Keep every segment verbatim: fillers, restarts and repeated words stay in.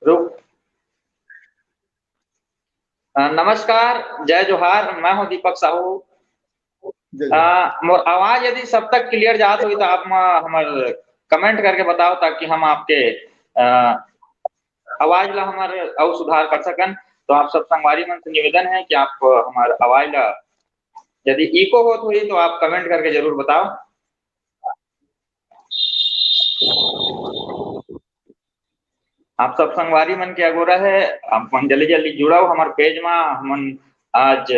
रुक। अ, नमस्कार, जय जोहार, मैं हूं दीपक साहू। जय जोहार। अ, मोर आवाज यदि सब तक clear जात होही, तो आप म-, हमर comment करके बताओ, ताकि हम आपके, अ, आवाज ला हमर अउ सुधार कर सकन। तो आप सब संगवारी मन से निवेदन है कि आप हमर आवाज ला, यदि echo होत होही, तो आप comment करके जरूर बताओ। आप सब संगवारी मन के अगोरा है, आप मन जल्दी जल्दी जुड़व हमर page मा। हमन आज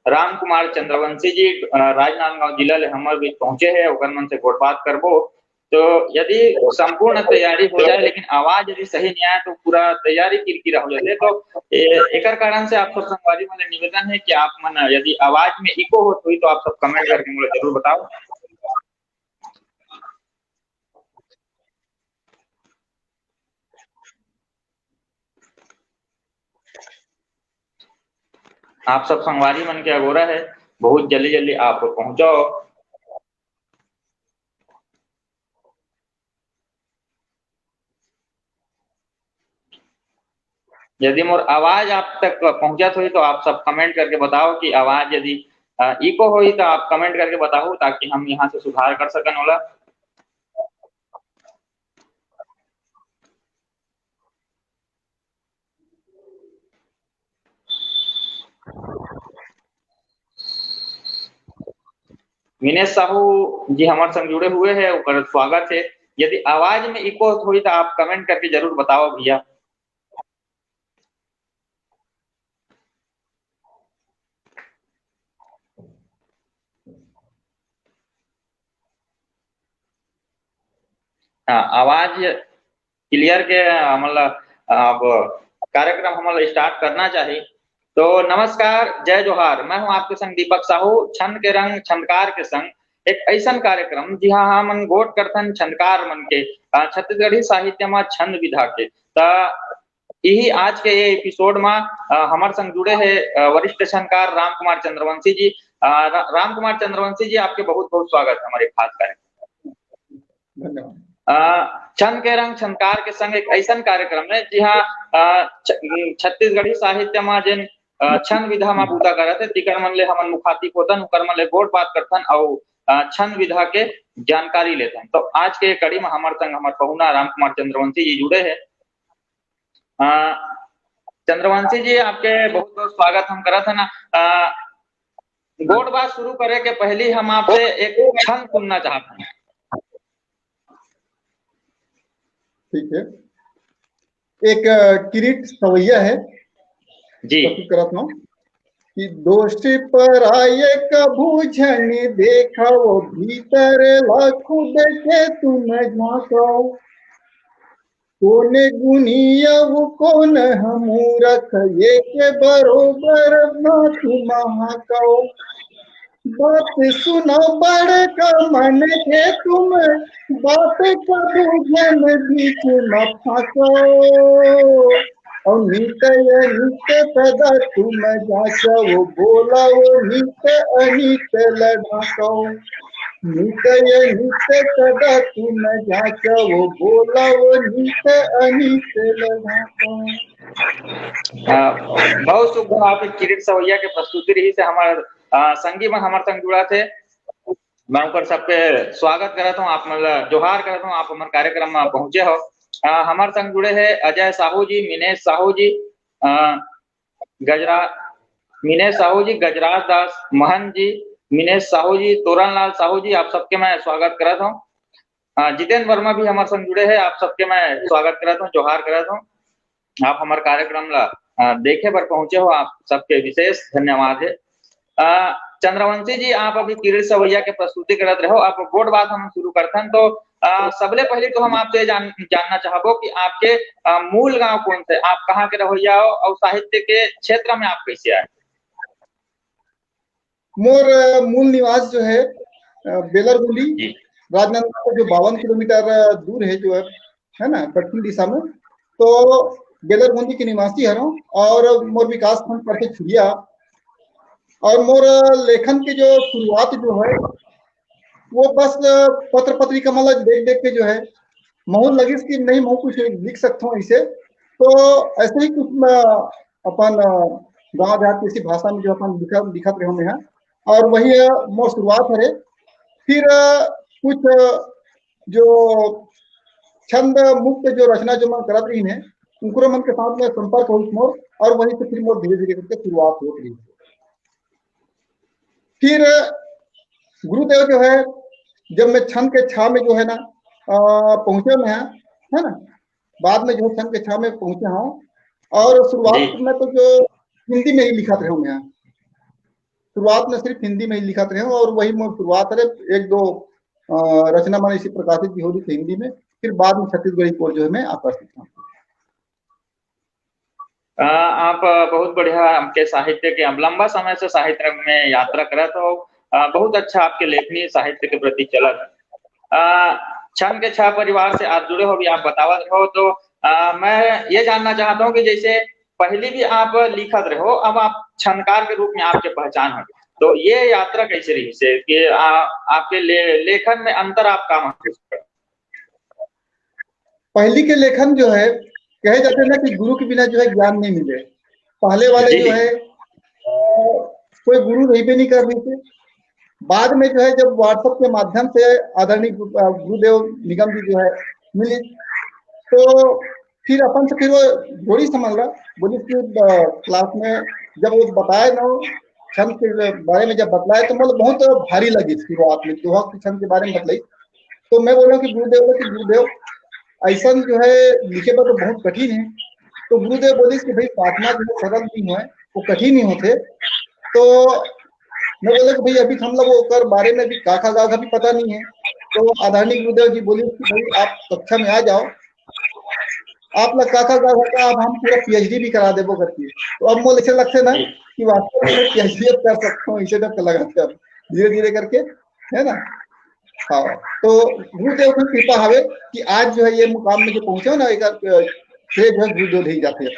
राम कुमार चंद्रवंशी जी, अ, राजनांदगांव जिला ले हमर बीच पहुंचे है, ओकर मन से गोठ बात करबो। तो यदि संपूर्ण तैयारी हो जाए, लेकिन आवाज यदि सही नहीं आए, तो पूरा तैयारी किरकिरा हो जाथे। तो ए-, एकर कारण से आप सब संगवारी मन ले निवेदन है कि आप मन यदि आवाज में echo होत होही, तो आप सब comment करके मोला जरूर बताओ। आप सब संगवारी मन के अगोरा है, बहुत जल्दी जल्दी आप पहुंचो। यदि मोर आवाज आप तक पहुंचत होही, तो आप सब comment करके बताओ कि आवाज यदि, अ, echo होही, तो आप comment करके बताओ, ताकि हम यहाँ से सुधार कर सकन ओला। मिनेश साहू जी हमर संग जुड़े हुए हैं, ओकर स्वागत है। यदि आवाज में echo होही, तो आप comment करके जरूर बताओ भैया। हाँ, आवाज clear के, अ, मतलब, अब कार्यक्रम हमन ला start करना चाही। तो नमस्कार, जय जोहार, मैं हूं आपके संग दीपक साहू। छंद के रंग छंदकार के संग एक अइसन कार्यक्रम, जिहां हमन गोठ करथन छंदकार मन के, अ, छत्तीसगढ़ी साहित्य मा छंद विधा के। त इही आज के ये episode मा, अ, हमर संग जुड़े हे, अ, वरिष्ठ छंदकार राम कुमार चंद्रवंशी जी। अ, रा-, राम कुमार चंद्रवंशी जी, आपके बहुत-बहुत स्वागत है हमारे खास कार्यक्रम। धन्यवाद। अ, छंद के रंग छंदकार के संग एक अइसन कार्यक्रम है, जिहां, अ, छ-, छत्तीसगढ़ी साहित्य मा जेन, अ, छंद विधा मा बूता करत हे, तिकर मन ले हमन मुखातिब होथन, उकर मन ले गोठ बात करथन अउ, अ, छंद विधा के जानकारी लेथन। तो आज के कड़ी मा हमर संग हमर पहुना राम कुमार चंद्रवंशी जी जुड़े हे। अ, चंद्रवंशी जी, आपके बहुत-बहुत स्वागत हम करत हन। अ, गोठ बात शुरू करे के पहली हम आपसे एक छंद सुनना चाहत हन। ठीक है, एक, अ, किरीट सवैया है, जी। प्रस्तुत करत हूँ कि दोष पराये कभू झन देखव, भीतर ला खुद के तुम झांकव। कोन गुनी अउ कोन ह मूरख, एके बरोबर भांति महाकव। बात सुना बड़का मन के तुम, बात कभू झन बीच म फंसव। अउ नीत अनीत सदा तुम जांचव, बोलव नीत अनीत ल ढांकव। नीत अनीत सदा तुम जांचव, बोलव नीत अनीत ल ढांकव। अ, बहुत सुघर आप किरीट सवैया के प्रस्तुति रहिस हे। हमर, अ, संगी मन हमर संग जुड़त हे, मैं ओकर सबके स्वागत करत हूँ, आप मन ल जोहार करत हूँ, आप हमर कार्यक्रम म पहुंचे हो। अ, हमर संग जुड़े हे अजय साहू जी, मिनेश साहू जी, अ, गजरा-, मिनेश साहू जी, गजराज दास महंत जी, मिनेश साहू जी, तोरन लाल साहू जी, आप सबके मैं स्वागत करत हूँ। अ, जितेंद्र वर्मा भी हमर संग जुड़े हे, आप सबके मैं स्वागत करत हूँ, जोहार करत हूँ। आप हमर कार्यक्रम ला, अ, देखे बर पहुंचे हो, आप सबके विशेष धन्यवाद हे। अ, चंद्रवंशी जी, आप अभी किरीट सवैया के प्रस्तुति करत रहो, आप गोठ बात हम शुरू करथन, तो, अ, सबले पहले तो हम आपसे जान-, जानना चाहबो कि आपके, अ, मूल गांव कौन से, आप कहाँ के रहोइया हो अउ साहित्य के क्षेत्र में आप कैसे आए? मोर, अ, मूल निवास जो है, अ, बेलरगुंडी, जी। राजनांदगांव से जो बावन किलोमीटर, अ, दूर है, जो है, है ना, पश्चिम दिशा में। तो बेलरगुंडी के निवासी हरौं अउ मोर विकास खंड पड़थे छुरिया। अउ मोर लेखन की जो शुरुआत जो है, वो बस पत्र पत्रिका मन ल देख देख के जो है, महूं लगिस कि नहीं, महूं कुछ लिख सकथों इसे। तो ऐसे ही कुछ मैं अपन, अ, गाँव देहात की इसी भाषा में जो अपन लिखा, लिखत रहे हूँ मैं, और वही, अ, मोर शुरुआत हरे। फिर, अ, कुछ, अ, जो छंद मुक्त जो रचना जो मैं करत रही है, उनकरो मन के साथ में संपर्क होइस मोर, और वहीं से फिर मोर धीरे-धीरे करके शुरुआत होत रही। फिर गुरुदेव जो है, जब मैं छंद के छाव में जो है ना, अ, पहुँचे मैं, है ना, बाद में जो है छंद के छाव में पहुँचे हूँ, और शुरुआत जी। में तो जो हिंदी में ही लिखत रहे हूँ मैं, शुरुआत में सिर्फ हिंदी में ही लिखत रहे हूँ, और वही मोर शुरुआत है, एक दो, अ, रचना मन इसी प्रकाशित भी हो रही थी हिंदी में, फिर बाद में छत्तीसगढ़ी को जो है मैं आकर्षित हूँ। अ, आप, अ, बहुत बढ़िया हमके साहित्य के, आप लंबा समय से साहित्य में यात्रा करत हो, अ, बहुत अच्छा आपके लेखनी साहित्य के प्रति चलत। अ, छंद के छह परिवार से आप जुड़े हो, अभी आप बतावत रहो, तो, अ, मैं ये जानना चाहता हूँ कि जैसे पहले भी आप लिखत रहो, अब आप छंदकार के रूप में आपके पहचान हो, तो ये यात्रा कैसे रही से कि आ, आपके ले, लेखन में अंतर आप का महसूस करते? पहली के लेखन जो है, कहे जाते हैं ना कि गुरु के बिना जो है ज्ञान नहीं मिले। पहले वाले जो है, अ, कोई गुरु रहिबे नहीं कर रही थे। बाद में जो है, जब WhatsApp के माध्यम से आदरणीय गु-, अ, गुरुदेव निगम जी जो है मिले, तो फिर अपन से फिर वो जोड़ी समझ रहा, बोली कि, अ, क्लास में जब वो बताए ना, छंद के बारे में जब बतलाए, तो मतलब बहुत भारी लगी शुरुआत में, दोहा के छंद के बारे में बतलाई। तो मैं बोला कि गुरुदेव, कि गुरुदेव, ऐसा जो है लिखे पर तो बहुत कठिन है। तो गुरुदेव बोले कि भाई, साधना जो है सरल नहीं है, वो कठिन ही होते। तो मैं बोला कि भाई, अभी तो हम लोग ओकर बारे में भी काखा गाखा भी पता नहीं है। तो आदरणीय गुरुदेव जी बोले कि भाई, आप कक्षा में आ जाओ, आप लोग काखा गाखा का, अब हम पूरा PhD भी करा देबो करके। तो अब मोला ऐसे लगते ना कि वास्तव में PhD अब कर सकता हूँ, इसे तक लगा के अब धीरे धीरे करके, है ना। हाँ, तो गुरुदेव की कृपा हवे कि आज जो है ये मुकाम में जो पहुंचे हो ना, एक, अ, श्रेय जो है गुरुदेव ही जाते हैं।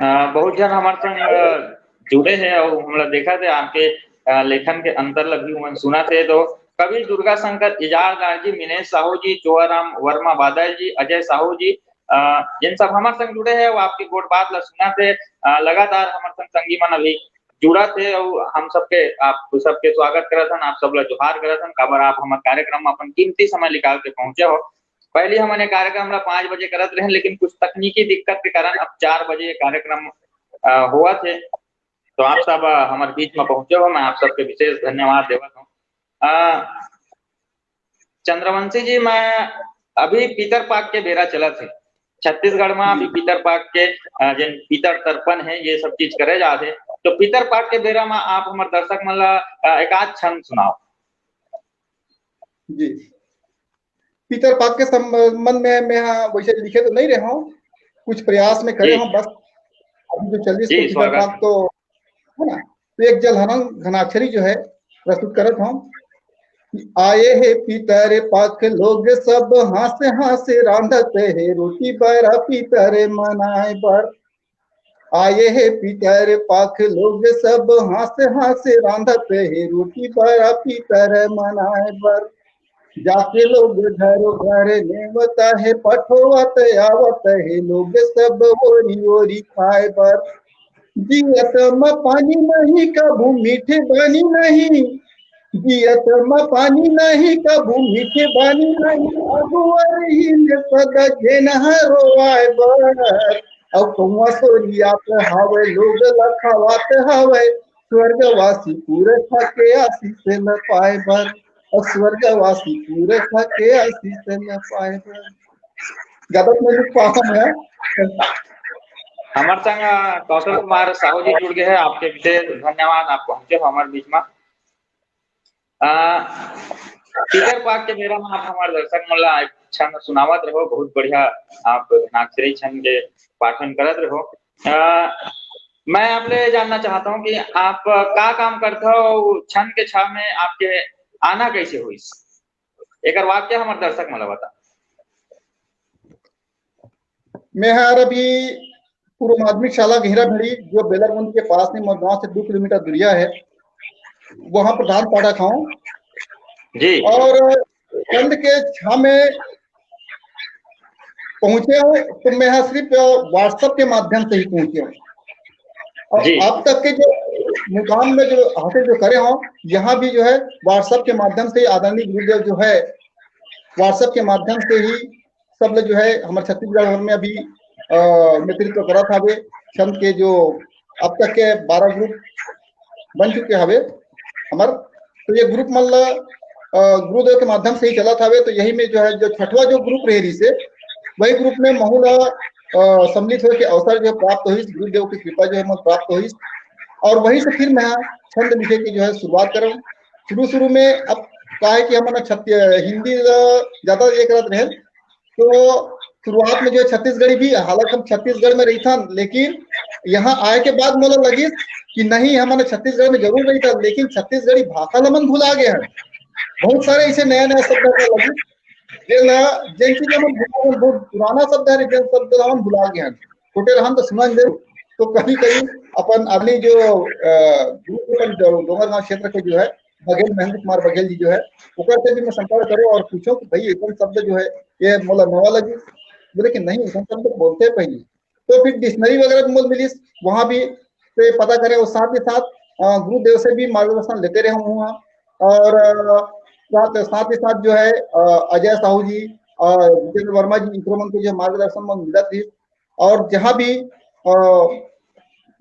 अ, बहुत जन हमारे संग, अ, जुड़े हैं और हमला देखा थे आपके, अ, लेखन के अंतर ला भी उमन सुना थे, तो कवि दुर्गा शंकर इजारदार जी, मिनेश साहू जी, चोराराम वर्मा बादल जी, अजय साहू जी, अ, जिन सब हमारे संग जुड़े हैं, वो आपके गोठ बात ला सुना थे। अ, लगातार हमारे संग संगी मन अभी जुड़ा थे और हम सबके, आप सबके स्वागत करत हन, आप सब ला जोहार करत हन, काबर आप हमर कार्यक्रम में अपन कीमती समय निकाल के पहुंचे हो। पहले हमन ये कार्यक्रम ला पाँच बजे करत रहे, लेकिन कुछ तकनीकी दिक्कत के कारण अब चार बजे ये कार्यक्रम, अ, हुआ थे। तो आप सब, अ, हमारे बीच में पहुंचे हो, मैं आप सबके विशेष धन्यवाद देवत हूँ। अ, चंद्रवंशी जी, मैं अभी पितर पाक के बेरा चलत हे, छत्तीसगढ़ में अभी पितर पाक के, अ, जिन पितर तर्पण है, ये सब चीज करे जात हे, तो पितर पाक के बेरा में आप हमारे दर्शक मन ला, अ, एक आध छंद सुनाओ। जी, पितर पाक के संबंध में मैं, हाँ, वैसे लिखे तो नहीं रहे हूँ, कुछ प्रयास में करे हूँ बस। अभी जो चलिस तो पितर पाक तो है ना, तो एक जलहरण घनाक्षरी जो है प्रस्तुत करत हूँ। आए हे पितर पाक लोग सब, हाँस हाँस रांधत हे, रोटी बरा पितर मनाए बर। आए हे पितर पाक लोग सब, हाँस हाँस रांधत हे, रोटी बरा पितर मनाए बर। जाके लोग घरो घर नेवत हे, पठोवत आवत हे, लोग सब ओरी ओरी खाए बर। जियत म पानी नहीं, कभू मीठे बानी नहीं, जियत म पानी नहीं, कभू मीठे बानी नहीं, अगुवर ही में सदा जेन हरो आए बर। अब कौआ सोरियात हवे, लोग लखावत हवे, स्वर्गवासी पुरखा के आशीष ल पाए बर, और स्वर्गवासी पुरखा के आशीष ल पाए बर। ज्यादा तो नहीं लिख पाता मैं। हमारे संग, अ, कौशल कुमार साहू जी जुड़ गए हैं, आपके विशेष धन्यवाद, आप पहुंचे हो हमारे बीच में। अ, पितर पाक के बेरा में आप हमारे दर्शक मन ला एक छंद सुनावत रहो, बहुत बढ़िया आप घनाक्षरी छंद के पाठन करत रहो। अ, मैं आपले जानना चाहता हूँ कि आप का काम करते हो, छंद के छाव में आपके आना कैसे हुई, एक वाक्य हमारे दर्शक मन ला बता। मैं हर अभी पूर्व माध्यमिक शाला गहिरा भेड़ी, जो बेलरगुंद के पास में मोर गांव से दो किलोमीटर दूरिया है, वहां प्रधान पाठक हूँ। जी। और छंद के छाव में पहुंचे हूँ तो मैं यहाँ सिर्फ WhatsApp के माध्यम से ही पहुंचे हूँ। और अब तक के जो मुकाम में जो हासिल जो करे हूँ, यहाँ भी जो है WhatsApp के माध्यम से आदरणीय गुरुदेव जो है WhatsApp के माध्यम से ही सब लोग जो है हमारे छत्तीसगढ़ भर में अभी नेतृत्व करत हवे छंद के जो अब तक के बारह ग्रुप बन चुके हवे हमार। तो ये ग्रुप मन ला गुरुदेव के माध्यम से ही चलत हवे। तो यही में जो है जो छठवा जो ग्रुप रहे रही से वही ग्रुप में महू ला सम्मिलित होए के अवसर जो प्राप्त होइस, गुरुदेव की कृपा जो है मन प्राप्त होइस। और वहीं से फिर मैं छंद लिखे की जो है शुरुआत करूँ। शुरू शुरू में अब का है कि हम छत्ती हिंदी ज्यादा ये करत रहे तो शुरुआत में जो है छत्तीसगढ़ी भी, हालांकि हम छत्तीसगढ़ में रहिथन, लेकिन यहाँ आए के बाद मोला लगिस कि नहीं, हमन छत्तीसगढ़ में जरूर रहिथन, लेकिन छत्तीसगढ़ी भाषा ला मन भुला गए हैं। बहुत सारे ऐसे नया नया शब्द आने लगिस, जेन ला, जेन चीज हमन भुला गए, बहुत पुराना शब्द है, जेन शब्द ला हमन भुला गए हैं। छोटे रहन तो सुनन जरूर, तो कभी कभी अपन अगली जो ग्रुप अपन डोंगरगांव क्षेत्र के जो है बघेल, महेंद्र कुमार बघेल जी जो है, ओकर से भी मैं संपर्क करूँ और पूछूँ कि भाई, ऐसन शब्द जो है, ये मोला नवा लगी। बोले कि नहीं, ऐसन शब्द बोलते पहले। तो फिर डिक्शनरी वगैरह भी मोल मिलिस, वहाँ भी से पता करें और साथ ही साथ गुरुदेव से भी मार्गदर्शन लेते रहे हूँ वहाँ। और साथ साथ ही साथ जो है अजय साहू जी और जितेंद्र वर्मा जी, इनके मन के जो मार्गदर्शन में मिलत रही। और जहाँ भी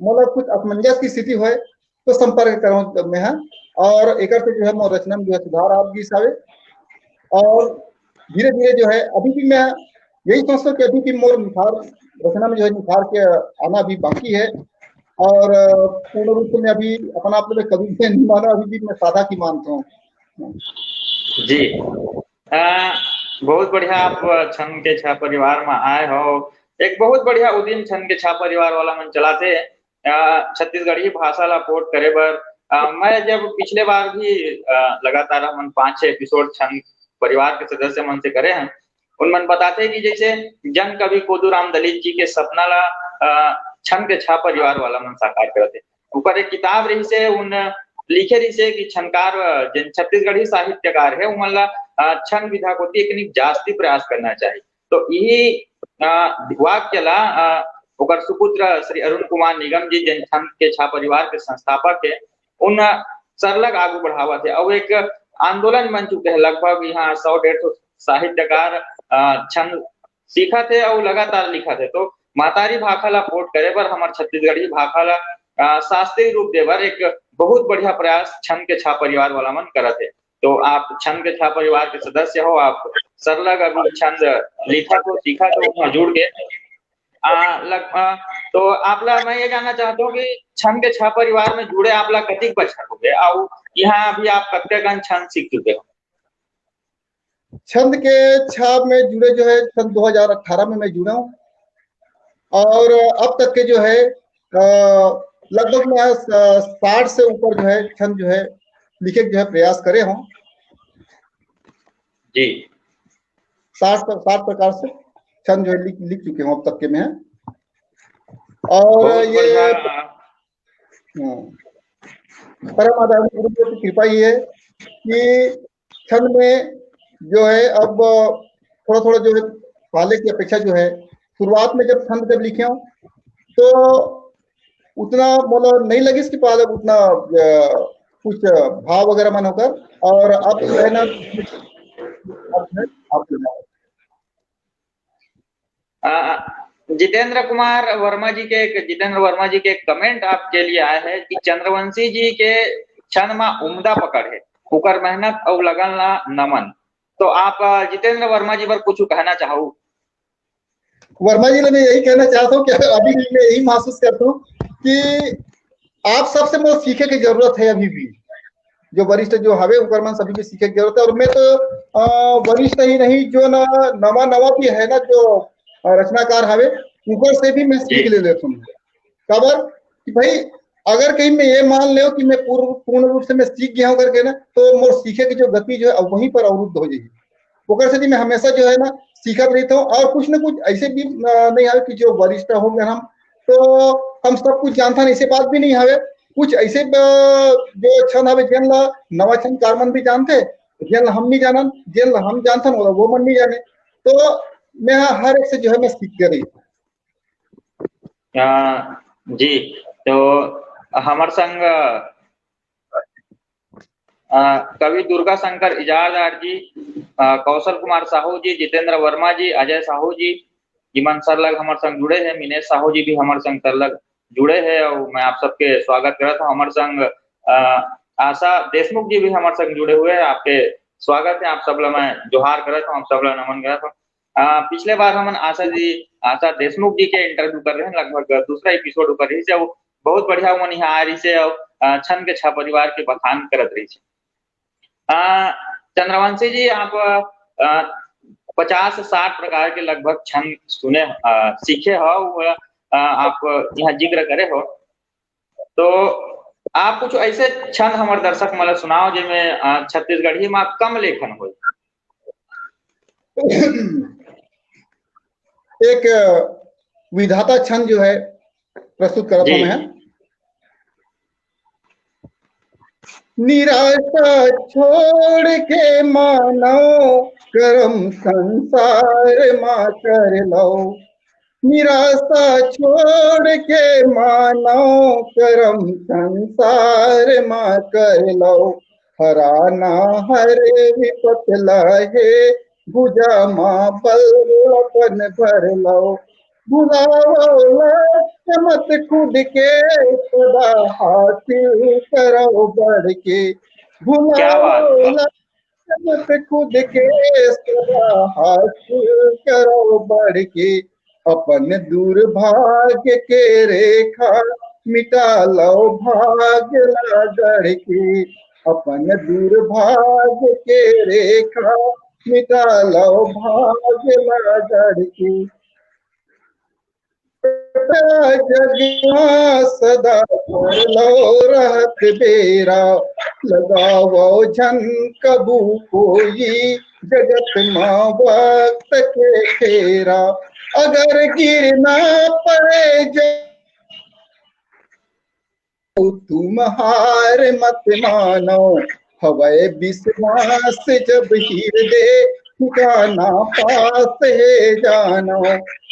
मतलब कुछ असमंजस की स्थिति होए तो संपर्क करो मैं, हाँ। और एकर से जो है मोर रचना में जो है सुधार आप जी सावे। और धीरे धीरे जो है अभी भी मैं यही सोचता हूँ कि अभी भी मोर निखार, रचना में जो है निखार के आना भी बाकी है। और पूर्ण रूप से मैं अभी अपना आप में कवि भी नहीं माना, अभी भी मैं साधा की मानता हूँ। जी, आ, बहुत बढ़िया। आप छंद के छह परिवार में आए हो, एक बहुत बढ़िया उदिम छंद के छह परिवार वाला मन चलाते छत्तीसगढ़ी भाषा ला पोट करे बर। आ, मैं जब पिछले बार भी आ, लगातार हमन पांच छह एपिसोड छंद परिवार के सदस्य मन से करे हैं, उन मन बताते कि जैसे जन कवि कोदू राम दलित जी के सपना ला छंद के छह परिवार वाला मन साकार करते। ऊपर एक किताब रही से उन लिखे रही से कि छंदकार, जिन छत्तीसगढ़ी साहित्यकार है, उमन ला छंद विधा कोती एक जास्ती प्रयास करना चाहिए। तो यही वाक्य ला ओकर सुपुत्र श्री अरुण कुमार निगम जी, जिन छंद के छह परिवार के संस्थापक है, उन सरलग आगू बढ़ावत है और एक आंदोलन बन चुके हैं। लगभग यहाँ सौ डेढ़ सौ साहित्यकार छंद सीखत है और लगातार लिखत है। तो महतारी भाखा ला पोट करे बर हमर छत्तीसगढ़ी भाखा ला शास्त्रीय रूप देबर एक बहुत बढ़िया प्रयास छंद के छह परिवार वाला मन करत है। तो आप छंद के छह परिवार के सदस्य हो, आप सरलग अभी छंद लिखत हो, सीखत हो, जुड़ के आ, लग, आ, तो आप ला मैं ये जानना चाहता हूँ कि छंद के छह परिवार में जुड़े आप ला कतिक बछर हो गए और यहाँ अभी आप कतका कन छंद सीख चुके हो? छंद के छह में जुड़े जो है सन दो हज़ार अठारह में मैं जुड़ा हूँ और अब तक के जो है लगभग मैं साठ से ऊपर जो है छंद जो है लिखे जो है प्रयास करे हूँ। जी, साठ साठ प्रकार से छंद जो है लिख, लिख चुके हूँ अब तक के मैं। और ये परम आदरणीय गुरुदेव की कृपा ये है कि छंद में जो है अब थोड़ा थोड़ा जो है पहले की अपेक्षा जो है शुरुआत में जब छंद जब लिखे हूँ तो उतना मतलब नहीं लगिस कि पहले उतना कुछ भाव वगैरह मन होकर और अब जो है ना जितेंद्र कुमार वर्मा जी के एक जितेंद्र वर्मा जी के एक कमेंट आपके लिए आया है कि चंद्रवंशी जी के छंद मा उम्दा पकड़ है, उकर मेहनत और लगन ला नमन। तो आप जितेंद्र वर्मा जी पर कुछ कहना चाहो? वर्मा जी ने मैं यही कहना चाहता हूँ कि अभी भी मैं यही महसूस करता हूँ कि आप सबसे मोर सीखे की जरूरत है। अभी भी जो वरिष्ठ जो हवे उकर मन सभी के सीखे की जरूरत है। और मैं तो वरिष्ठ ही नहीं, जो ना नवा नवा भी है ना जो रचनाकार हवे उकर से भी मैं सीख ले लेता हूँ। काबर कि भाई अगर कहीं मैं ये मान ले कि मैं पूर्ण पूर्ण रूप से मैं सीख गया हूँ करके ना तो मोर सीखे की जो गति जो है वहीं पर अवरुद्ध हो जाएगी। ओकर से मैं हमेशा जो है ना सीखत रहता हूँ और कुछ ना कुछ ऐसे भी नहीं आवे कि जो वरिष्ठ हो गए हम तो हम सब कुछ जानथन, ऐसे बात भी नहीं हवे। कुछ ऐसे जो छंद हवे जेन ला नवा छंद कार मन भी जानते, जेन ला हम नहीं जानन, जेन ला हम जानथन वो मन नहीं जाने। तो मैं ह-, हर एक से जो है मैं सीखते रही। अ, जी, तो हमर संग, अ, कवि दुर्गा शंकर इजारदार जी, अ, कौशल कुमार साहू जी, जितेंद्र वर्मा जी, अजय साहू जी, जिमन सरलग हमर संग जुड़े हे, मिनेश साहू जी भी हमर संग सरलग जुड़े हे, अउ मैं आप सबके स्वागत करत हूँ। हमर संग, अ, आशा देशमुख जी भी हमर संग जुड़े हुए हैं, आपके स्वागत है, आप सब ला मैं जोहार करत हूँ, आप सब ला नमन करत हूँ। अ, पिछले बार हमन आशा जी, आशा देशमुख जी के interview कर रहे हैं, लगभग दूसरा episode ओकर रहिस हे, अउ बहुत बढ़िया उमन यहाँ आए रहिस हे, अउ, अ, छंद के छह परिवार के बखान करत रहिस हे। अ, चंद्रवंशी जी, आप, अ, पचास साठ प्रकार के लगभग छंद सुने, अ, सीखे हो, अ, आप यहाँ जिक्र करे हो, तो आप कुछ ऐसे छंद हमर दर्शक मन ला सुनाओ, जेमे, अ, छत्तीसगढ़ी मा कम लेखन होय। एक विधाता छंद जो है प्रस्तुत करत हूँ मैं। निराशा छोड़ के मानव करम संसार मा कर लो, निराशा छोड़ के मानव करम संसार मा कर लो, हराना हर विपत ला हे भुजा मा बल अपन भर लो, भुलाओ लक्ष्य मत खुद के सदा हासिल करो बढ़ के, भुलाओ लक्ष्य मत खुद के सदा हासिल करो बढ़ के, अपन दुर्भाग्य के रेखा मिटा लो भाग्य ला गढ़ के, अपन दुर्भाग्य के रेखा मिटा लो भाग्य ला गढ़ के। जग मा सदा भर लो रहत बेरा, लगावो झन कभू कोई जगत मा वक्त के फेरा। अगर गिरना पड़े जग तुम हार मत मानो, हवय विश्वास जब हृदय ठिकाना पास हे जानो,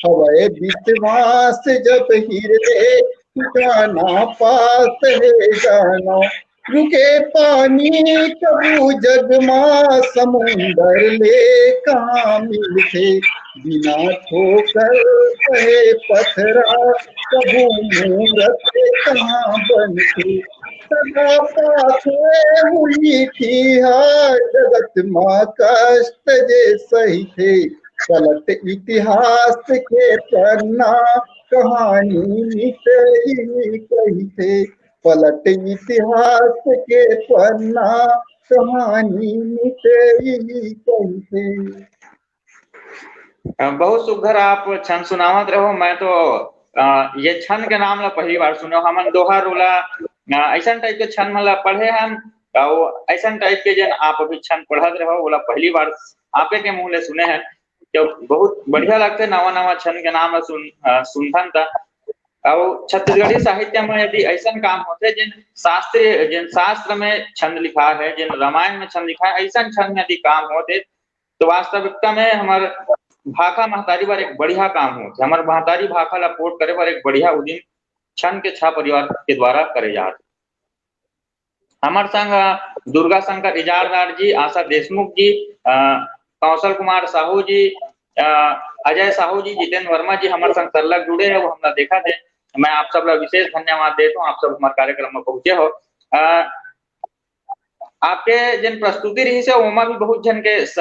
हवय विश्वास जब हृदय ठिकाना पास हे जानो। रुके पानी कभू जग मा समुंदर ले कहाँ मिलथे, बिना ठोकर कहे पथरा कभू मूरत कहाँ बनथे। सदा पाथे हुई थी हा जगत मा कष्ट जे सही थे, पलट इतिहास के पन्ना कहानी मिट ही कही थे, पलट इतिहास के पन्ना कहानी मिट ही कही थे। अ, बहुत सुघर आप छंद सुनावत रहो। मैं तो, अ, ये छंद के नाम ला पहली बार सुने। हमन दोहा रोला, अ, ऐसन type के छंद मन ला पढ़े हन, अउ ऐसन type के जेन आप अभी छंद पढ़त रहो, ओला पहली बार आपे के मुंह ले सुने हन। तो बहुत बढ़िया लगथे नवा नवा छंद के नाम ला सुन, अ, सुनथन त। अउ छत्तीसगढ़ी साहित्य में यदि ऐसन काम होथे, जेन शास्त्रीय, जेन शास्त्र में छंद लिखा है, जेन रामायण में छंद लिखा है, ऐसन छंद में यदि काम होथे, तो वास्तविकता में हमर भाखा महतारी बर एक बढ़िया काम होथे, हमर महतारी भाखा ला पोठ करे बर एक बढ़िया उदिम छंद के छह परिवार के द्वारा करे जात हे। हमर संग, अ, दुर्गा शंकर इजारदार जी, आशा देशमुख जी, अ, कौशल कुमार साहू जी, अ, अजय साहू जी, जितेंद्र वर्मा जी हमर संग सरलग जुड़े हे, वो हमला देखत हे। मैं आप सब ला विशेष धन्यवाद देत हूँ, आप सब हमर कार्यक्रम में पहुंचे हो। अ, आपके जेन प्रस्तुति रहिस हे, ओमा भी बहुत झन के स-,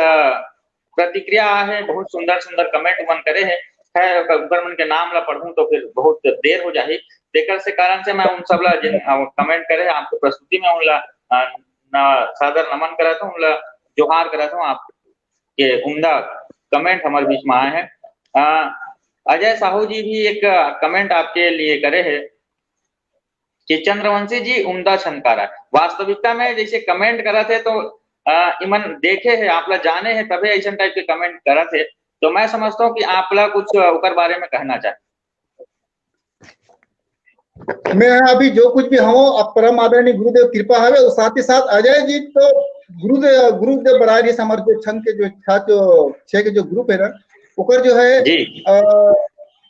प्रतिक्रिया आए हे, बहुत सुंदर सुंदर comment मन करे हे। खैर, ओकर मन के नाम ला पढ़ूं तो फिर बहुत देर हो जाही, तेकर से कारण से मैं उन सब ला जेन, अ, comment करे हे आपके प्रस्तुति में, उन ला, अ, न-, सादर नमन करत हूँ, उन ला जोहार करत हूँ। आपके उम्दा comment हमर बीच में आए हे। अ, अजय साहू जी भी एक, अ, comment आपके लिए करे हे कि चंद्रवंशी जी उम्दा छंदकार हे। वास्तविकता में जैसे comment करत हे तो, अ, इमन देखे हे, आप ला जाने हे, तभे ऐसन type के comment करत हे। तो मैं समझता हूँ कि आप ला कुछ, अ, ओकर बारे में कहना चाहे। मैं अभी जो कुछ भी हूँ, अब परम आदरणीय गुरुदेव कृपा हवे, और साथ ही साथ अजय जी तो गुरुदेव, गुरुदेव बरारी समर जो छंद के जो छात्र, छह के जो group है ना, ओकर जो है, जी। अ,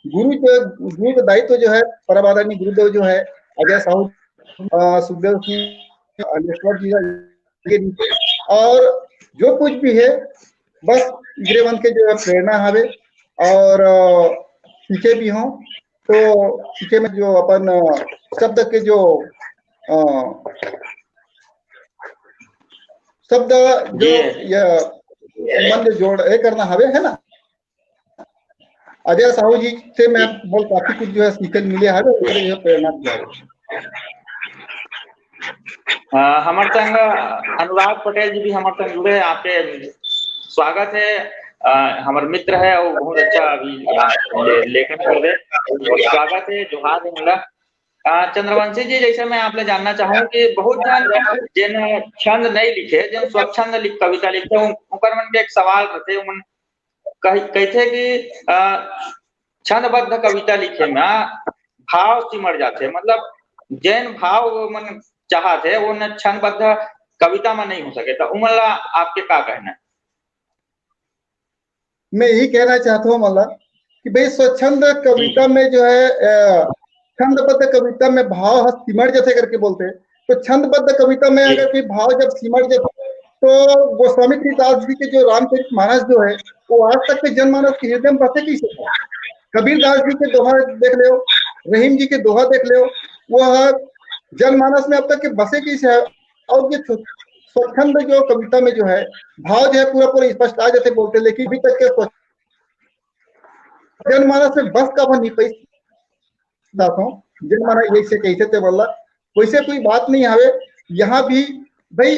गुरु जो, गुरु का दायित्व जो है, परम आदरणीय गुरुदेव जो है, अजय साहू, अ, सुखदेव सिंह, अनेश्वर जी, और जो कुछ भी है, बस एकरे मन के जो है प्रेरणा हवे, और, अ, सीखे भी हों, तो सीखे में जो अपन, अ, शब्द के जो, अ, शब्द जो जी। ये मन जो जोड़, ये करना हवे, है ना? अजय साहू जी से मैं बोल काफी कुछ जो है सीखे मिले हवे, ओकरे जो प्रेरणा दिया हवे। अ, हमर संग अनुराग पटेल जी भी हमर संग जुड़े हैं। आपके स्वागत है। अ, हमर मित्र है, वो बहुत अच्छा अभी यहाँ ले-, लेखन कर रहे। स्वागत है, जोहार है हमला। अ, चंद्रवंशी जी, जैसे मैं आप ले जानना चाहूँ कि बहुत जन जेन छंद नहीं लिखे, जेन स्वच्छंद लिख, कविता लिखते, उन-, उनकर मन के एक सवाल रहते, उमन कही, कहते कि, अ, छंदबद्ध कविता लिखे में भाव सिमट जाते, मतलब जेन भाव वो मन चाहत है, वो न छंदबद्ध कविता में नहीं हो सके। तो उमन ला आपके का कहना है? मैं यही कहना चाहता हूँ, मतलब, कि भाई, स्वच्छंद कविता में जो है, अ, छंदबद्ध कविता में भाव ह सिमट जथे करके बोलते हैं। तो छंदबद्ध कविता में जी। अगर कोई भाव जब सिमट जाते, तो गोस्वामी तुलसीदास जी के जो रामचरित मानस जो है, वो आज तक के जनमानस के हृदय में बसे कैसे है? कबीर दास जी के दोहा देख लो, रहीम जी के दोहा देख लो, वो जनमानस में अब तक के बसे कैसे है? और ये स्व-, स्वच्छंद जो कविता में जो है, भाव जो है पूरा पूरा स्पष्ट आ जाते बोलते, लेकिन अभी तक के स्व-, जनमानस में बस का वो नहीं पाई। जनमानस ये से कैसे ते बोला, वैसे कोई बात नहीं हवे। यहाँ भी भाई,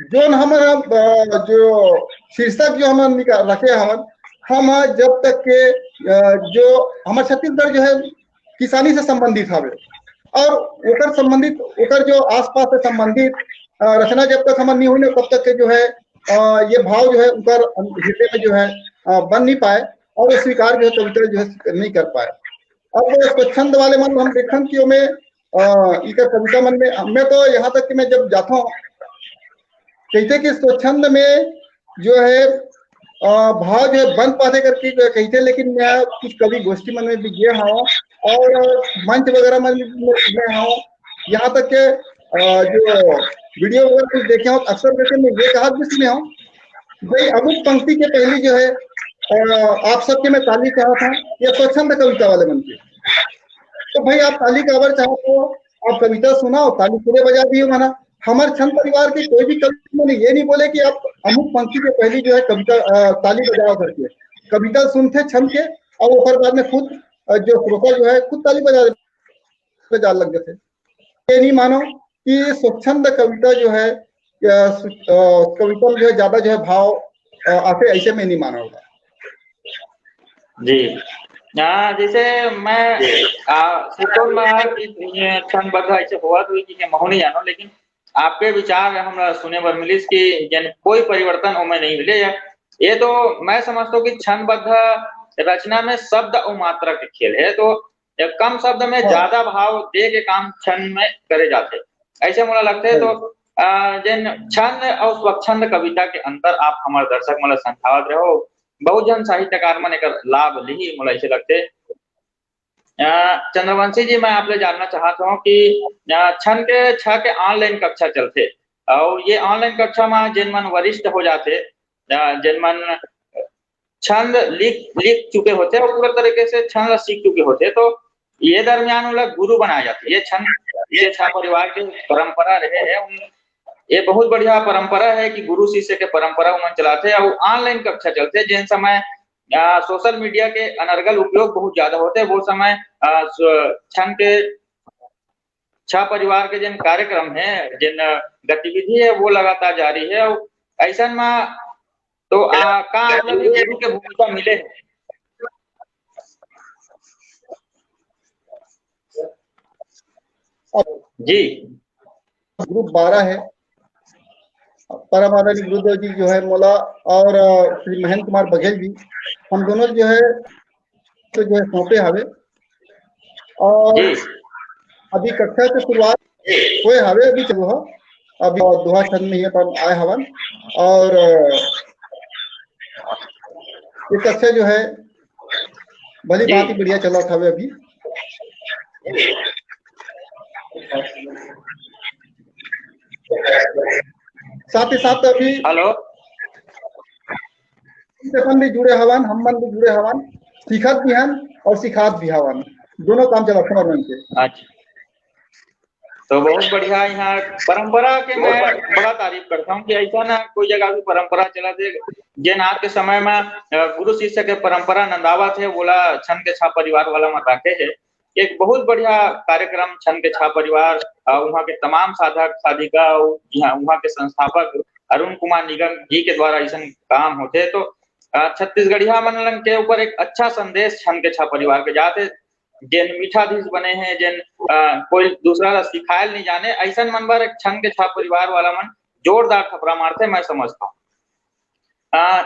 जो हमर, अ, जो शीर्षक जो हम निका-, रखे हवन, हम जब तक के, अ, जो हमर छत्तीसगढ़ जो है किसानी से संबंधित हवे, और ओकर संबंधित, ओकर जो आसपास से संबंधित, अ, रचना जब तक हमर नहीं होने, तब तक के जो है, अ, ये भाव जो है ओकर हृदय में जो है, अ, बन नहीं पाए, और वो स्वीकार जो है कविता जो है नहीं कर पाए। अब स्वच्छंद वाले मन हम देखन कि ओमे, अ, इकर कविता मन में, मैं तो यहाँ तक कि मैं जब जाता हूँ, कहते कि स्वच्छंद में जो है, अ, भाव जो है बन पाते करके कहते, लेकिन मैं कुछ कवि गोष्ठी मन में भी गया हूँ और मंच वगैरह मन में हूँ, यहाँ तक के, अ, जो वीडियो वगैरह कुछ देखे हूँ, अक्सर करके मैं ये कहा भी सुने हूँ, भाई, अमुक पंक्ति के पहली जो है, अ, आप सबके मैं ताली कहा था, ये स्वच्छंद कविता वाले मन के। तो भाई, आप ताली काबर चाहते हो? आप कविता सुनाओ, ताली पूरे बजा दिए, माना। हमारे छंद परिवार के कोई भी कवि ने ये नहीं बोले कि आप अमुक पंक्ति के पहली जो है कविता, अ, ताली बजाओ करके। कविता सुनते छंद के, और ओकर बाद में खुद, अ, जो श्रोता जो है, खुद ताली बजा, बजा लग जाते। ये नहीं मानो कि स्वच्छंद कविता जो है, या सु-, अ, कविता में जो है ज्यादा जो है भाव, अ, आते, ऐसे में नहीं माना होगा। जी। हाँ, जैसे मैं, आ, सुतोन महाराज की ये छंदबद्ध ऐसे होवत हुई कि ये महू नहीं जानो, लेकिन आपके विचार हमरा सुने बर मिलिस कि जन कोई परिवर्तन ओमे नहीं मिले। या ये तो मैं समझता हूँ कि छंदबद्ध रचना में शब्द और मात्रा के खेल है, तो ये कम शब्द में हाँ। ज्यादा भाव दे के काम छंद में करे जाते। ऐसे मोला लगते है। तो, आ, जेन छंद और स्वच्छंद कविता के अंतर आप हमारे दर्शक मन ला समझावत रहो, बहुत जन साहित्यकार मन एकर लाभ लिही, मोला ऐसे लगते। अ, चंद्रवंशी जी, मैं आप ले जानना चाहत हूँ कि, अ, छंद के छ के online कक्षा चलथे, और ये online कक्षा में जेन मन वरिष्ठ हो जाते, अ, जेन मन छंद लिख, लिख चुके होते और पूरा तरीके से छंद सीख चुके होते, तो ये दरमियान ओला गुरु बनाया जाता। ये छंद, ये छ परिवार के परंपरा रहे है, उन, ये बहुत बढ़िया परंपरा है कि गुरु शिष्य के परंपरा उमन चलाते और online कक्षा चलते, जेन समय, अ, social media के अनर्गल उपयोग बहुत ज्यादा होते, वो समय, अ, स-, छंद के छ परिवार के जेन कार्यक्रम है, जेन गतिविधि है, वो लगातार जारी है। और ऐसन में तो, आ, का आप लोग के गुरु के भूमिका मिले है? जी। Group बारह है, परम आदरणीय गुरुदेव जी जो है मोला और, अ, श्री महेंद्र कुमार बघेल जी, हम दोनों जो है, तो जो है सौंपे हवे। और जी। अभी कक्षा के शुरुआत होए हवे, अभी चलो हो, अभी दोहा छंद में ही अपन आए हवन। और, अ, ये कक्षा जो है भली भांति बढ़िया चलत हवे अभी। साथ ही साथ अभी हेलो। अपन भी जुड़े हवन, हम मन भी जुड़े हवन, सिखत भी हन और सिखात भी हवन, दोनों काम चलत हवन मन के। अच्छा, तो बहुत बढ़िया। यहाँ परंपरा के मैं बड़ा तारीफ करता हूँ कि ऐसा ना कोई जगह भी परंपरा चला थे, जेन आज के समय में गुरु शिष्य के परंपरा नंदावत है, बोला छन के छा परिवार वाला मन रखे है। एक बहुत बढ़िया कार्यक्रम छन के छा परिवार, वहाँ के तमाम साधक साधिका, वहाँ के संस्थापक अरुण कुमार निगम जी के द्वारा ऐसा काम होते तो छत्तीसगढ़िया मन के ऊपर एक अच्छा संदेश छन के छा परिवार के जाते, जेन मीठाधीश बने हैं, जेन कोई दूसरा ला सिखायल नहीं जाने, ऐसा मन बर एक छन के छा परिवार वाला मन जोरदार थपरा मारते, मैं समझता हूँ।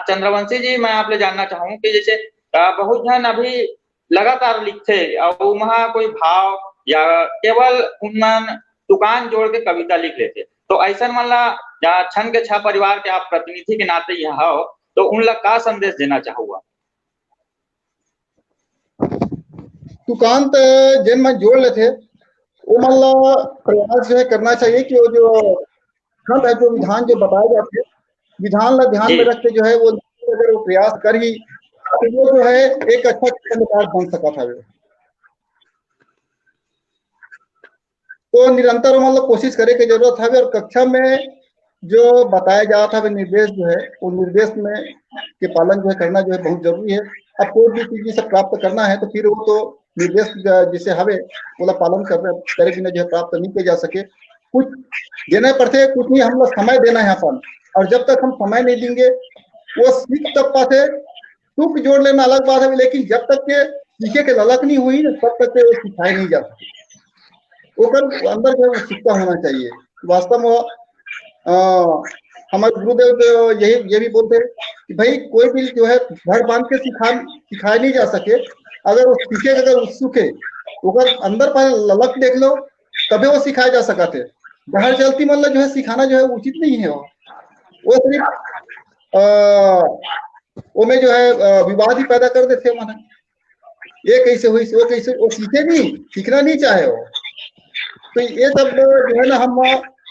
चंद्रवंशी जी, मैं आप ले जानना चाहूँ कि जैसे बहुत झन अभी लगातार लिखथे और वहाँ कोई भाव या केवल उनमन दुकान जोड़ के कविता लिख लेथे, तो ऐसा मन ला छन के छा परिवार के आप प्रतिनिधि के नाते यहाँ हो, तो उन ला का संदेश देना चाहूँगा? सुकांत, जेन मन जोड़ लेथे, वो मन ला प्रयास जो है करना चाहिए कि वो जो छंद है, जो विधान जो बताए जाते हैं, विधान ला ध्यान में रख के जो है वो अगर वो प्रयास कर ही तो वो जो है एक अच्छा छंदकार बन सकत हवे। तो निरंतर मतलब कोशिश करे के जरूरत हवे और कक्षा में जो बताया जात हवे निर्देश जो है वो निर्देश में के पालन जो है करना जो है बहुत जरूरी है। अब कोई भी चीज से प्राप्त करना है तो फिर वो तो निर्देश जैसे हवे ओला पालन कर करे बिना जो है प्राप्त नहीं किया जा सके। कुछ देना पड़ते, कुछ नहीं, हम लोग समय देना है अपन, और जब तक हम समय नहीं देंगे वो सीख तब पाते। तुक जोड़ लेना अलग बात है, लेकिन जब तक के सीखे के ललक नहीं हुई ना तब तक के वो सिखाए नहीं जा सके। ओकर अंदर जो है वो सीखता होना चाहिए। वास्तव में अ, हमारे गुरुदेव तो यही ये भी बोलते हैं कि भाई कोई भी जो है घर बांध के सिखा सिखाए नहीं जा सके। अगर वो सीखे अगर उत्सुक है ओकर अंदर पर ललक देख लो तबे वो सिखाया जा सकत है। बाहर चलती मतलब जो है सिखाना जो है उचित नहीं है। वो वो सिर्फ अ, वो में जो है अ, विवाद ही पैदा कर देते हैं। ये कैसे हुई वो कैसे वो सीखे नहीं सीखना नहीं चाहे वो। तो ये सब जो है ना हम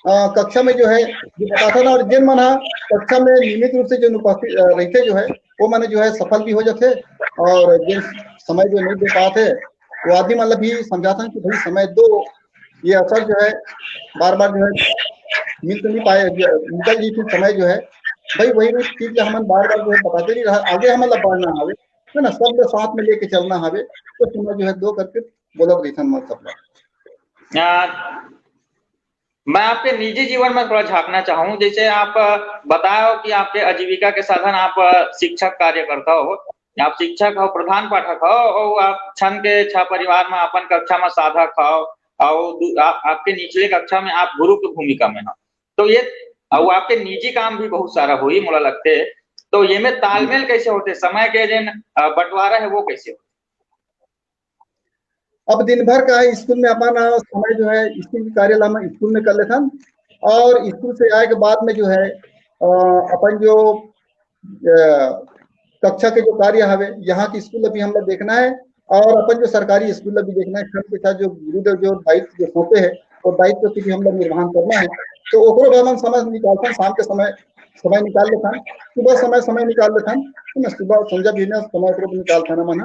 अ, कक्षा में जो है जो बताता ना और जिन मन कक्षा में नियमित रूप से जो उपस्थित रहते जो है वो मन जो है सफल भी हो जाते और जिन समय जो नहीं दे पाते वो आदमी मतलब भी समझाता है कि भाई समय दो। ये असर जो है बार बार जो है मिल तो नहीं पाए निकल गई थी समय जो है भाई वही वही चीज हम बार बार जो है बताते नहीं रहा आगे हम मतलब बढ़ना आवे है ना सब साथ में लेके चलना हवे। तो समय जो है दो करके बोलत रही थन मतलब मैं आपके निजी जीवन में थोड़ा झांकना चाहूँ जैसे आप बताओ कि आपके आजीविका के साधन आप शिक्षक कार्य करता हो आप शिक्षक हो प्रधान पाठक हो और आप छन के छा परिवार में अपन कक्षा में साधक हो और आपके निचले कक्षा में आप गुरु की भूमिका में हो तो ये और आपके निजी काम भी बहुत सारा हो ही मोला लगते तो ये में तालमेल कैसे होते समय के जिन बंटवारा है वो कैसे होते? अब दिन भर का है स्कूल में अपन समय जो है स्कूल के कार्य ला स्कूल में कर लेथन और स्कूल से आए के बाद में जो है अपन जो कक्षा के जो कार्य हवे यहाँ के स्कूल अभी हम लोग देखना है और अपन जो सरकारी स्कूल अभी देखना है छन के साथ जो गुरुदेव जो दायित्व जो सौंपे है वो दायित्व की भी हम लोग निर्वहन करना है। तो ओकरो भी हम समय निकालते हैं शाम के समय समय निकाल लेथन सुबह समय समय निकाल लेथन है ना सुबह संझा भी समय ओकरो निकालथन मन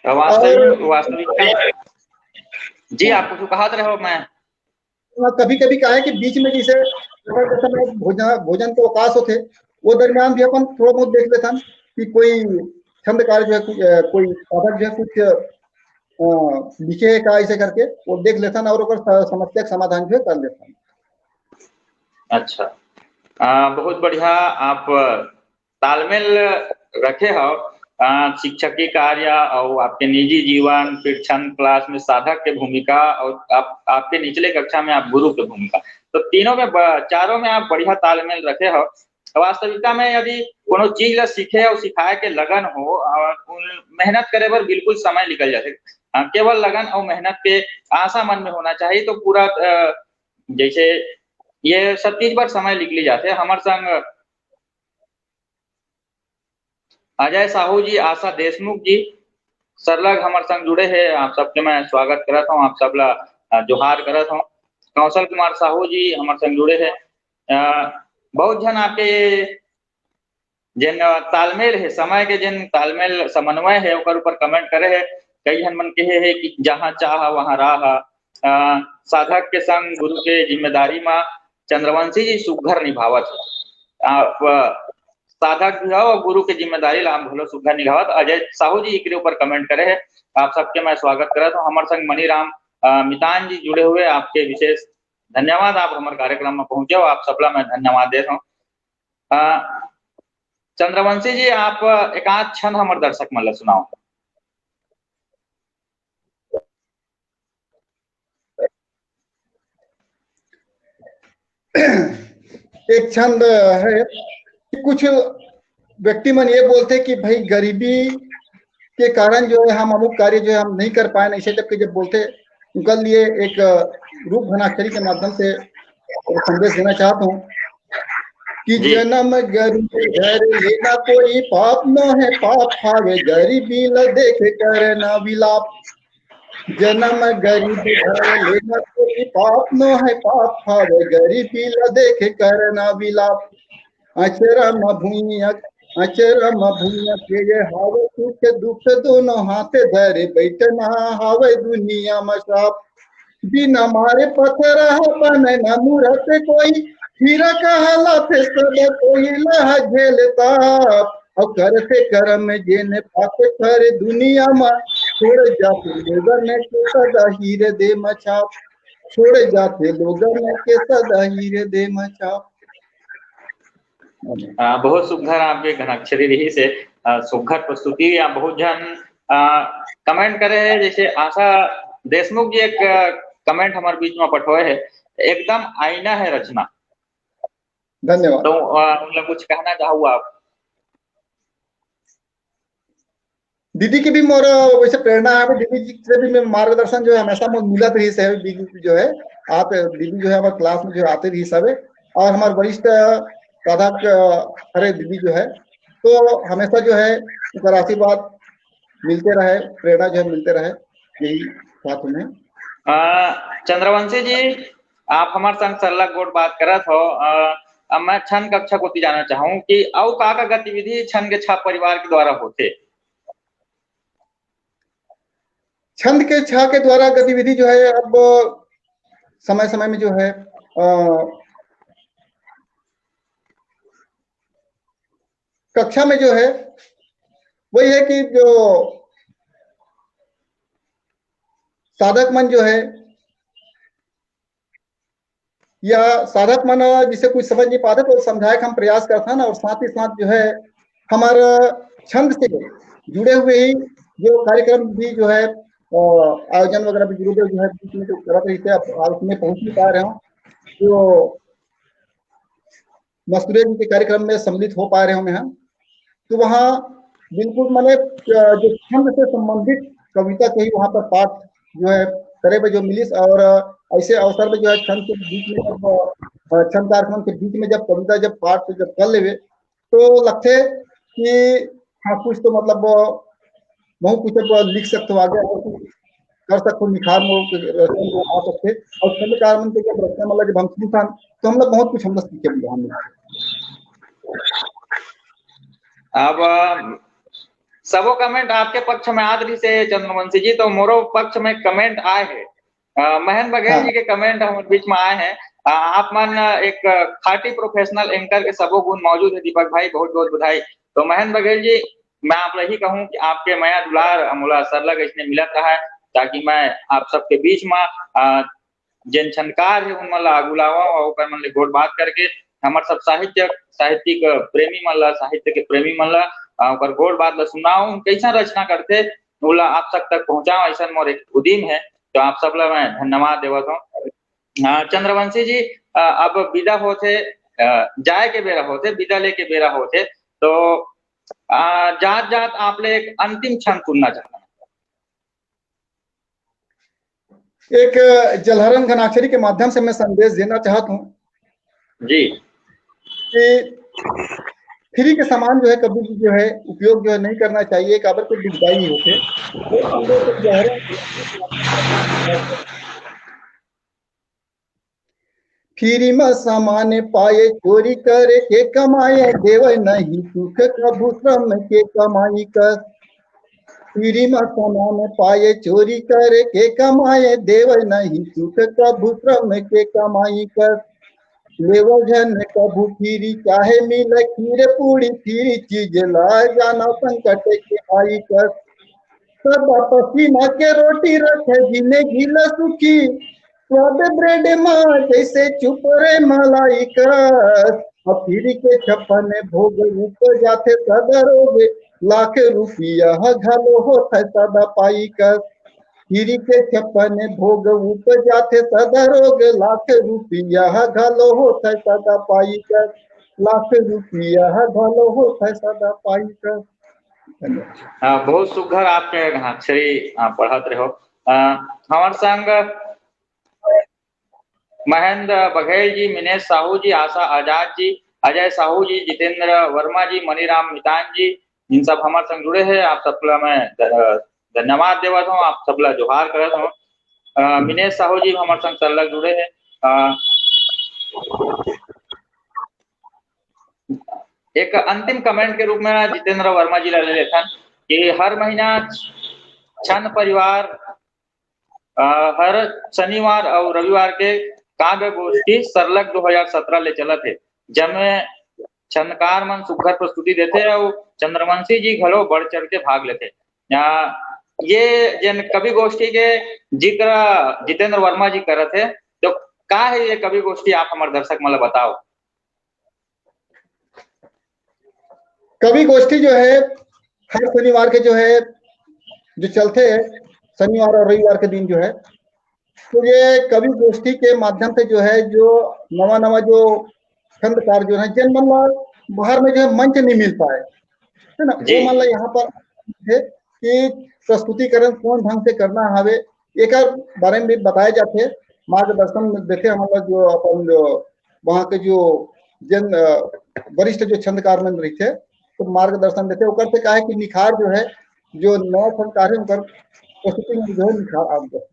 वास्तविक वास्तविकता जी आप कुछ कहा रहे हो मैं कभी कभी का है कि बीच में जैसे समय भोजन भोजन के अवकाश होते वो दरमियान भी अपन थोड़ा बहुत देख लेथन कि कोई छंद कार्य जो है कोई साधक जो है कुछ लिखे है का ऐसे करके वो देख लेथन और समस्या का समाधान जो है कर लेथन। अच्छा आ, बहुत बढ़िया आप तालमेल रखे हो शिक्षकी कार्य और आपके निजी जीवन फिर छंद क्लास में साधक के भूमिका और आप, आपके निचले कक्षा में आप गुरु के भूमिका तो तीनों में चारों में आप बढ़िया तालमेल रखे हो। वास्तविकता में यदि कोनो चीज ला सीखे और सिखाए के लगन हो और मेहनत करे बर बिल्कुल समय निकल जाते केवल लगन और मेहनत के आशा मन में होना चाहिए तो पूरा जैसे ये सब चीज पर समय निकली जाते हमारे संग अजय साहू जी, आशा देशमुख जी, सरलग हमर संग जुड़े हे, आप सबके मैं स्वागत करत हूँ, आप सब ला, अ, जोहार करत हूँ। कौशल कुमार साहू जी हमर संग जुड़े हे। अ, बहुत झन आपके जेन, अ, तालमेल हे, समय के जेन तालमेल समन्वय हे, ओकर ऊपर comment करे हे। कई झन मन कहे हे कि जहाँ चाह वहाँ राह। अ, साधक के संग गुरु के जिम्मेदारी मा चंद्रवंशी जी सुघर निभावत हे। आप, अ, साधक भी हो और गुरु के जिम्मेदारी ला आप घलो सुघर निभावत। अजय साहू जी एकरे ऊपर comment करे हे। आप सबके मैं स्वागत करत हूँ। हमर संग मनीराम, अ, मितान जी जुड़े हुए, आपके विशेष धन्यवाद, आप हमर कार्यक्रम में पहुंचे हो, आप सबला मैं धन्यवाद देत हूँ। अ, चंद्रवंशी जी, आप एकाध छंद हमर दर्शक मन ला सुनाओ। एक छंद है कि कुछ व्यक्ति मन ये बोलते कि भाई, गरीबी के कारण जो है हम अमुक कार्य जो है हम नहीं कर पाए, ऐसे टाइप के जब बोलते, उनके लिए एक रूप घनाक्षरी के माध्यम से एक संदेश देना चाहता हूँ कि जी। जन्म गरीब घर लेना कोई पाप न है, पाप हावे गरीबी ल देख कर ना विलाप। जन्म गरीब घर लेना कोई पाप न है, पाप हावे गरीबी ल देख कर ना विलाप। अचरा म भुइया, अचरा म भुइया के ये हावे सुख दुख दोनों हाथ धरे बैठना हावे दुनिया म साप। बिना मारे पत्थर ह बने न मूरत कोई, हीरा कहलाथे सब कोई लह झेलता। अउ करथे करम जेन पाप कर दुनिया म, छोड़ जाथे लोगन के सदा हीरे दे म छाप। छोड़ जाथे लोगन के सदा हीरे दे म छाप। अ, बहुत सुघर आपके घनाक्षरी रहिस हे, अ, सुघर प्रस्तुति। या बहुत झन, अ, comment करे हे, जैसे आशा देशमुख जी एक, अ, comment हमर बीच में पठोए हे, एकदम आईना है रचना। धन्यवाद। तो, अ, मतलब कुछ कहना चाहू आप? दीदी की भी मोर वैसे प्रेरणा है, दीदी जी से भी मैं मार्गदर्शन जो है हमेशा मोर मिलत रहिस हे, दीदी जो है, आप दीदी जो है हमारे class में जो आते रहिस हवे, और हमारे वरिष्ठ साधक, अ, हरे दीदी जो है, तो हमेशा जो है उनका आशीर्वाद मिलते रहे, प्रेरणा जो है मिलते रहे, यही साथ में। अ, चंद्रवंशी जी, आप हमारे संग सरलग गोठ बात करत हो, अ, अब मैं छंद कक्षा कोती जाना चाहूँ कि अउ का का गतिविधि छंद के छाप परिवार के द्वारा होथे? छंद के छा के द्वारा गतिविधि जो है, अब समय समय में जो है, अ, कक्षा में जो है, वही है कि जो साधक मन जो है, या साधक मन जिसे कुछ समझ नहीं पाते, तो समझाए के हम प्रयास करथन, और साथ ही साथ जो है, हमारा छंद से जुड़े हुए ही जो कार्यक्रम भी जो है, अ, आयोजन वगैरह भी जुड़े हुए जो है, बीच में जो करत रहिथे, अब, अब उसमें पहुंच नहीं पा रहे हो, तो मस्तुरिया जी के कार्यक्रम में सम्मिलित हो पा रहे हो मैं, तो वहाँ बिल्कुल, माने, अ, जो छंद से संबंधित कविता के ही वहाँ पर पाठ जो है करे बर जो मिलिस, और, अ, ऐसे अवसर में जो है छंद के बीच में जब, अ, छंद कार्यक्रम के बीच में जब कविता जब पाठ जब कर लेवे, तो लगथे कि हाँ, कुछ तो मतलब, अ, बहुत कुछ अब लिख सकथो आगे, और कुछ कर सकथो, निखार में वो रचना को आ सकथे। और छंदकार मन के जब रचना मतलब जब हम सुनथन, तो हम लोग बहुत कुछ हम लोग सीखे मिले हम लोग। अब, अ, सबो comment आपके पक्ष में आत रहिस हे चंद्रवंशी जी, तो मोरो पक्ष में comment आए हे। अ, महेंद्र बघेल हाँ। जी के comment हमर बीच में आए हे। अ, आप मन एक खाँटी professional anchor के सबो गुण मौजूद हे दीपक भाई, बहुत बहुत बधाई। तो महेंद्र बघेल जी, मैं आप ला ही कहूँ कि आपके मया दुलार मोला सरलग अइसने मिलत रहे, ताकि मैं आप सबके बीच में, अ, जेन छंदकार हे, उन मन ला आगू लावंव अउ ओकर मन ले गोठ बात करके हमर सब साहित्यक, साहित्यिक प्रेमी मन ला, साहित्य के प्रेमी मन ला, अ, ओकर गोठ बात ला सुनावंव, कइसन रचना करथे, ओला आप सब तक पहुँचावंव, अइसन मोर एक उदीम हे। तो आप सब ला मैं धन्यवाद देवत हूँ। अ, चंद्रवंशी जी, अ, अब विदा होथे, अ, जाए के बेरा होथे, विदा लेके बेरा होथे, तो, अ, जात-जात आप ले एक अंतिम छंद सुनना चाहत हूँ। एक जलहरण घनाक्षरी के माध्यम से मैं संदेश देना चाहत हूँ जी। कि फ्री के सामान जो है कभी भी जो है उपयोग जो है नहीं करना चाहिए, काबर के दुखदाई होथे। वो अंदर से जो है फ्री म सामान पाए चोरी करे के कमाए, देवय नहीं सुख कभू श्रम के कमाई कस। फ्री म सामान पाए चोरी करे के कमाए, देवय नहीं सुख कभू श्रम के कमाई कस। लेवय झन कभू फ्री चाहे मिले खीर पूरी, फ्री चीज ला जाना संकट के आई कस। सदा पसीना के रोटी रखे जिंदगी ला सुखी, स्वाद ब्रेड मा जैसे चुप रे मलाई कस। अब फ्री के छप्पन भोग उपजाथे सदा रोग, लाख रुपया घलो होथे सदा पाई कस। फ्री के छप्पन भोग उपजाथे सदा रोग, लाख रुपया घलो होथे सदा पाई कस, लाख रुपया घलो होथे सदा पाई कस। धन्यवाद। अ, बहुत सुघर आप के हक्षरी, अ, पढ़त रहो। अ, हमर संग महेंद्र बघेल जी, मिनेश साहू जी, आशा आजाद जी, अजय साहू जी, जितेंद्र वर्मा जी, मनीराम मितान जी, इन सब हमर संग जुड़े हे। आप सबला मैं ध-, धन्यवाद देवत हूँ, आप सबला जोहार करत हूँ। अ, मिनेश साहू जी हमर संग सरलग जुड़े हे। अ, एक अंतिम कमेंट के रूप में जितेंद्र वर्मा जी ला ले लेथन कि हर महीना छंद परिवार, अ, हर शनिवार अउ रविवार के काव्य गोष्ठी सरलग दो हज़ार सत्रह ले चलत हे, जेमे छंदकार मन सुघर प्रस्तुति देथे अउ चंद्रवंशी जी घलो बढ़ चढ़ के भाग लेथे। अ, ये जेन कवि गोष्ठी के जिक्र जितेंद्र वर्मा जी करत हे, तो का हे ये कवि गोष्ठी, आप हमर दर्शक मन ला बताओ। कवि गोष्ठी जो है हर शनिवार के जो है जो चलथे शनिवार और रविवार के दिन जो है, तो ये कवि गोष्ठी के माध्यम से जो है जो नवा नवा जो छंदकार जो है जेन मन ला बाहर में जो है मंच नहीं मिल पाए, है ना, वो जी। मन ला यहाँ पर है कि प्रस्तुतिकरण कौन ढंग से करना हवे, एकर बारे में भी बताए जाथे, मार्गदर्शन देथे हमन ला जो अपन जो वहाँ के जो जन, अ, वरिष्ठ जो छंदकार मन रहिथे, तो मार्गदर्शन देथे। ओकर से का है कि निखार जो है, जो नवा छंदकार है, उनकर प्रस्तुति में जो है निखार आ जाए।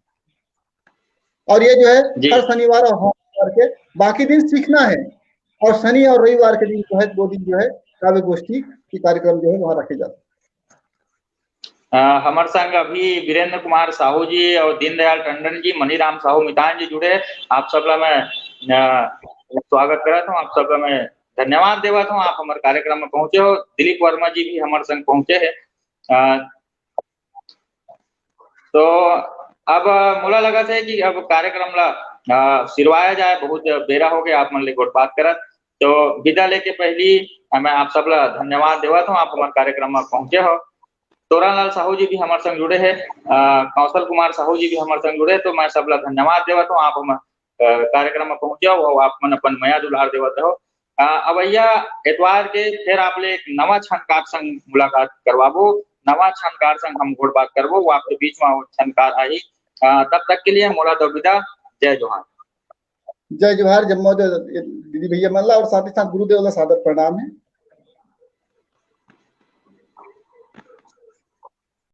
और ये जो है जी। हर शनिवार और हर रविवार के, बाकी दिन सीखना है, और शनि और रविवार के दिन जो है, दो दिन जो है काव्य गोष्ठी की कार्यक्रम जो है वहाँ रखे जाते हैं। अ, हमर संग अभी वीरेंद्र कुमार साहू जी और दीनदयाल टंडन जी, मनीराम साहू मितान जी जुड़े। आप सब ला मैं, अ, स्वागत करत हूँ, आप सब ला मैं धन्यवाद देवत हूँ। आप हमर कार्यक्रम में पहुंचे हो। दिलीप वर्मा जी भी हमर संग पहुंचे हे। अ, तो अब मोला लगत हे कि अब कार्यक्रम ला, अ, सिरवाया जाए, बहुत बेरा हो गया आप मन ले गोठ बात करत। तो विदा लेके पहली, अ, मैं आप सब ला धन्यवाद देवत हूँ, आप हमर कार्यक्रम में पहुंचे हो। तोरन लाल साहू जी भी हमर संग जुड़े हे, अ, कौशल कुमार साहू जी भी हमर संग जुड़े हे, तो मैं सब ला धन्यवाद देवत हूँ, आप हमर, अ, कार्यक्रम में पहुंचे हो और आप मन अपन मया दुलार देवत रहो। अ, अवैया एतवार के फिर आप ले एक नवा छंदकार संग मुलाकात करवाबो, नवा छंदकार संग हम गोठ बात करबो, वो आपके बीच में वो छंदकार आही। अ, तब तक के लिए मोला दो विदा, जय जोहार। जय जोहार, जम्मो दीदी भैया मन ला और साथ ही साथ गुरुदेव ला सादर प्रणाम है।